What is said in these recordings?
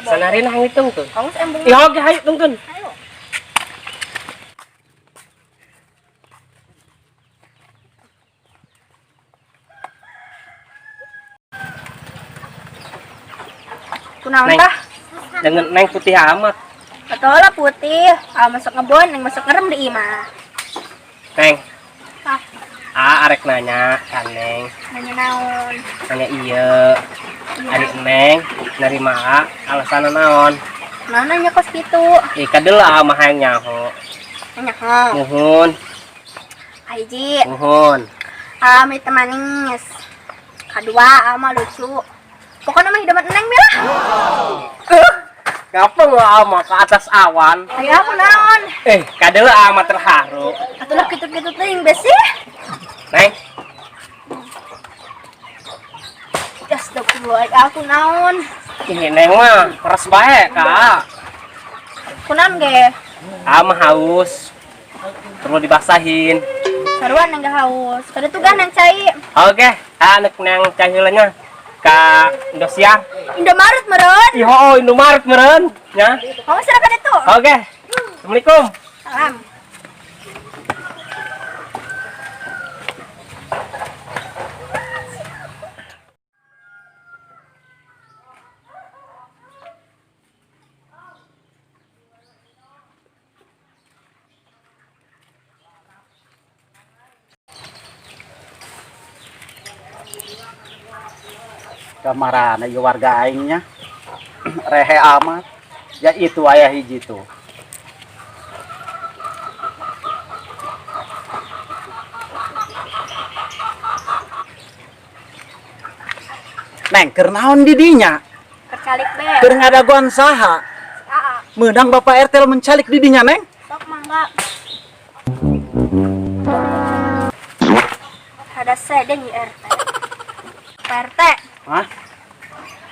Sanarina hang itungtun. Kamu embung. Ih, oke hayu tungtun. Ayo. Kunaon Neng. tah? Dengan neng putih amat. Betul lah putih. Ah, masuk ngebon, neng masuk ngerem di imah. Neng. Ah. Ah, arek nanya ka neng. Nanya naon? Nanya iya. Ari neng nerima alasan naon? Nah, nanya kos gitu. Ih, kadeula mah hayang nyaho. Nanya ho. Muhun, Hiji, muhun. ah mie teu manis. Kadua, ama lucu. Pokoknya mah hidup neng lah. Ngapa lu ama ke atas awan? Ayo aku naon? Eh, kadeula ama terharu. Atulah kitu-kitu teuing besi. Neng, Astagfirullah, aku naon? ini neng mah keras bae kak. Kunaon ge? Ama haus. Perlu dibasahin. Saruan neng gak haus. Kada tuh neng cai. Oke, anak neng cahilanya ka Indosiar. Indomaret meureun. Ih, oh, Indomaret meureun, nya. Kamu serahkan itu. Oke. Assalamualaikum. Salam. Kamarana ieu warga aingnya rehe amat ya itu ayah hiji tuh. Neng, keur naon di dinya? Kercalik be. Keur ngadagoan saha? Aa, Meunang Bapak RT mencalik di dinya, Neng? Sok mangga. Ada sedeng di RT. Pak RT. Hah?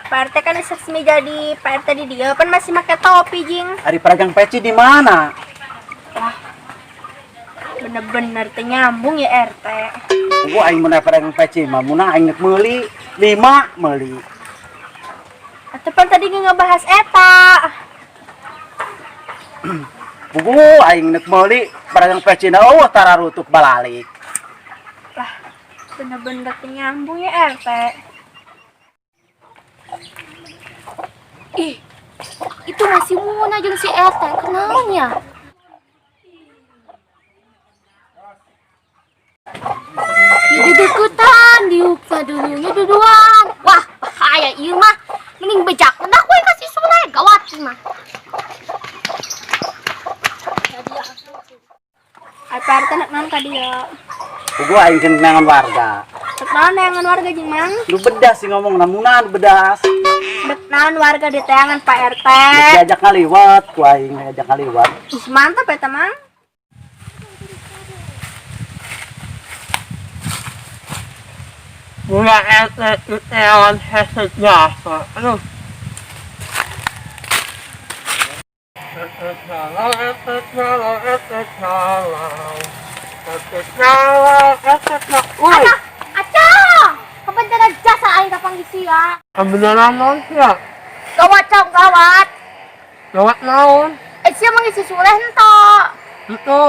Pak RT kan resmi jadi Pak RT di dia kan masih pakai topi jing. Ari pedagang peci di mana? Bener-bener teu nyambung ya RT. Gua aing mun pedagang peci mah mun aing nek meuli 5 meuli. Atau pan tadi nggak ngebahas eta. Bubu aing nek meuli pedagang peci na eueuh tararutuk balalik. Lah, bener-bener teu nyambung ya RT. Ih, itu masih Muna jeung si Eta, kenaon ya? Didedeketan, diuksa dulunya duduan. Wah, bahaya ieu mah. Mending bejakeun aku yang kasih sungai, gawat ieu mah. Ai Pak RT nek naon ka dia. Bubu aing keur neangan warga. Nek naon neangan warga jeung mang? Lu bedas sih ngomong namunan bedas. Dek naon warga di teangan Pak RT. Nek diajak ngaliwat, ku aing diajak ngaliwat. Ih, mantap ya mang. Bunga RT itewan hese jasa. Aduh. RT salah, RT salah, RT salah. RT salah, RT salah. Woi, Aca, aca! Kapan jasa aing kapanggih sia? kebenaran naon sia? Gawat cong, gawat. Gawat naon? Eh sia mah si Suleh henteu. Itu.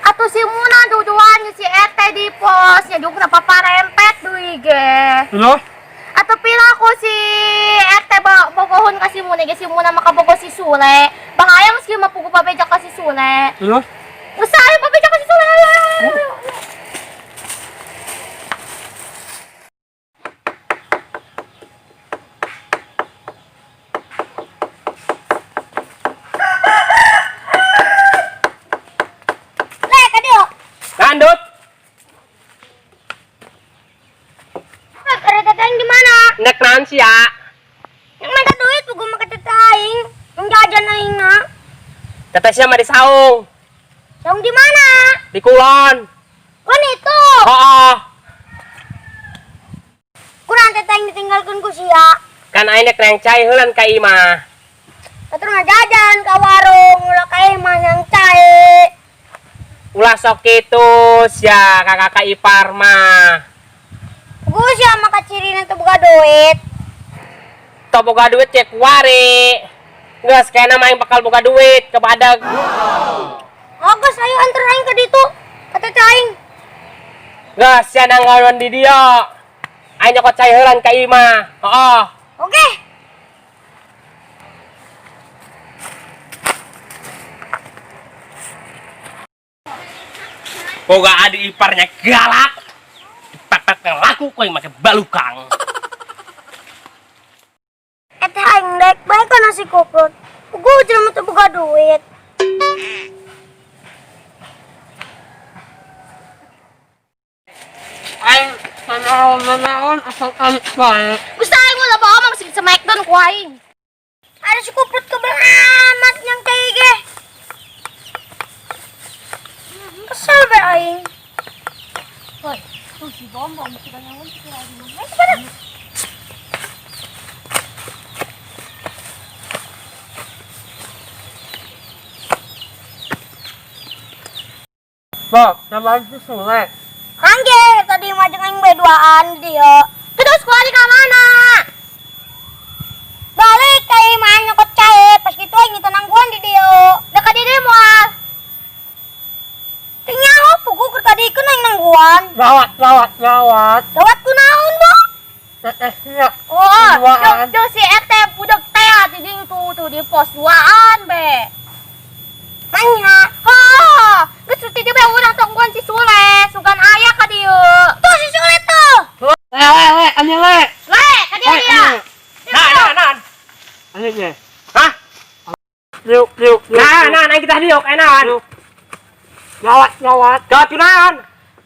Atuh si Muna duduan si Ete di pos nya juga kenapa parempet deui ge. Terus? Atau pira aku si RT bogohun ka si Muna ge si Muna makabogo si Sule. Bahaya meski mapugo pabeja ka si Sule. Terus? Usaha ayo pabeja ka si Sule. Ayo, ayo, ayo, ayo. Le, ka dieu. Landut. Ada teteh di mana? Nek naon sia? Yang minta duit buku mah ke teteh aing. Yang jajan aing na. Teteh sia mah di saung, Saung di mana? di kulon. Kan itu. Heeh. Kurang teteh aing ditinggalkeun ku sia. Kan aing nek nang cai heulan ka imah. Terus jajan ke warung, ulah ka imah yang cai. Ulah sok kitu sia kakak ipar mah. Gue sih sama kacirina tuh buka duit. Teu boga duit cek kuari. Geus kayakna mah aing bakal boga duit ke badag. Oh, geus ayo anter aing ka ditu. Ka teteh aing. Geus sia nanggaon di dieu. Aing nyokot cai heulan ka imah. Heeh. Oke. Boga adik iparnya galak. Dipepet laku ku aing make balukang. Eta aing dek bae ka nasi koprot. Pugu jelema teu boga duit. Aing nanaon-nanaon asal alik bae. Gusto aing wala ba mah masih smackdown ku aing. Ada si koprot kebel amat yang teh ge. Kesel be aing. Woi, tuh si Bombom kita nyawan si lagi. Ayo pada. Bob, namanya si Sule. Angge, tadi mah jeung aing beduaan dia. Terus kuali ka mana? Balik ka imah nyokot cae, pas kitu aing ditenangguan di dieu. Da ka dieu moal. Teu nyaho pugu keur tadi keun aing nangguan. Gawat, gawat, gawat. Gawat kunaon, Bo? Teteh sia. Oh, Duaan. tuh si RT budak teh di ding tuh tuh di pos duaan be. Manya. Oh, geus ti be urang tongguan si Sule, sugan aya ka dieu. Tuh si Sule tuh. Le, le, le, ani le. Le, ka dieu dia. Nah, nah, nah. Ani ge. Hah? Liuk, liuk, liuk. Nah, nah, nah kita diuk, enak. Gawat, gawat. Gawat kunaon?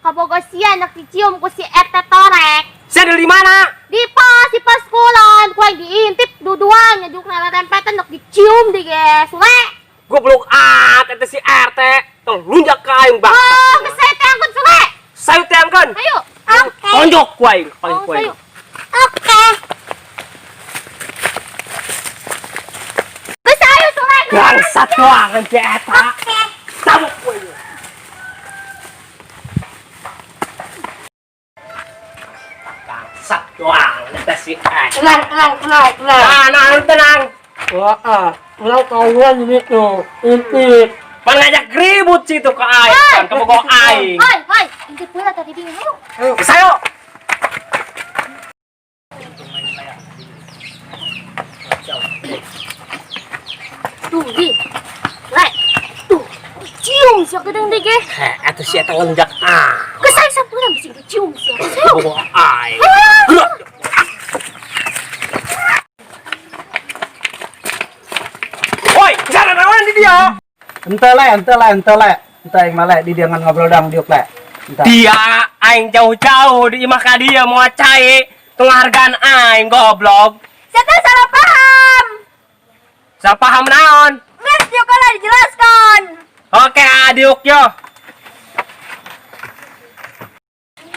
Kabogo sia nak dicium ku si RT torek. Sia di mana? Di pos kulon, ku aing diintip duduan nyajuk rempetan nak dicium di ge Sule. Goblok ah, teh si RT telunjak ka aing bang. Oh, geus saya teh angkut Sule. Sayu teh angkeun. Ayo. Oke. Tonjok ku aing, paling Oh, ku aing. sayu. Oke. Geus ayo Sule. Bangsat doang si eta. Oke. Tabuk ku aing. Bangsat doang eta si RT. Tenang, tenang, tenang, tenang. Nah, nah, tenang. Wah, ulang tahun ini tuh, intip. Pangajak ribut situ ke aing, kan ke bogor aing. Hoi, hoi, intip heula tadi ding. Ayo. Ayo. Sayo. Tuh, di. Le. Tuh. Dicium sia geudeung deui ge. Heh, atuh si eta ngelunjak ah. Geus aing sampeurna bisi dicium sia. Ke bogor aing. Gerak. Woi, jangan naon di dia. Ente le, ente le, ente le. Ente aing mah le di dia ngan ngobrol dang diuk le. Ente. Dia aing jauh-jauh di imah ka dia mau cai penghargaan aing goblok. Saya teh salah paham. Salah paham naon? Geus diuk lah dijelaskan. Oke, adiuk yo.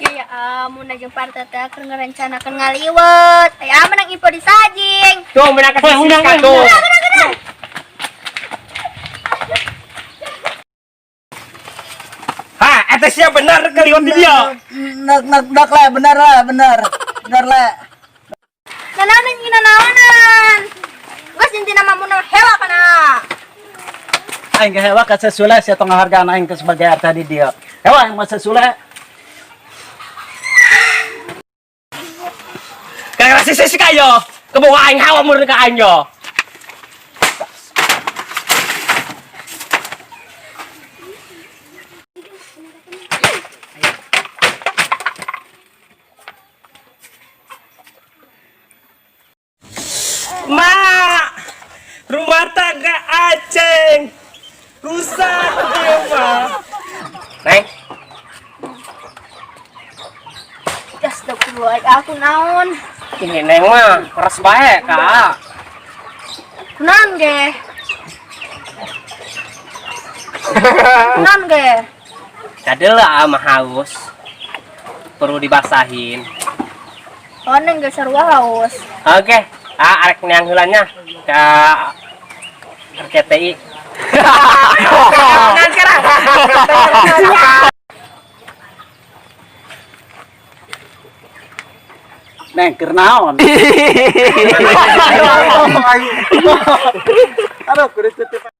Iya, ya, mun jeung partai teh keur ngarencanakeun ngaliwet. Aya menang info di sajing. Tuh menang kasih Menang, tuh. menang. Hah, eta sia bener kaliwat di dia. Nak nak nak le, bener le, bener. Bener le. Nanaonan jeung nanaonan. Geus intina mah mun hewa kana. Aing ge hewa ka Sule sia tong ngahargaan aing ke sebagai RT di dia. Hewa aing mah Sule. Gara-gara sisi kayo. Kebawa aing hawa murni ka aing yo. Ma, rumah tangga Aceng rusak rumah. Neng, Astagfirullah, aku naon? Ini Neng mah keras bae, Kak. Kunaon ge? Kunaon ge? Tadi lah ama haus. Perlu dibasahin. Oh, Neng ge sarua haus. Oke, arek neang heula nya ka RCTI. Nah, sekarang. Neng keur naon? Aduh, kudu tutup.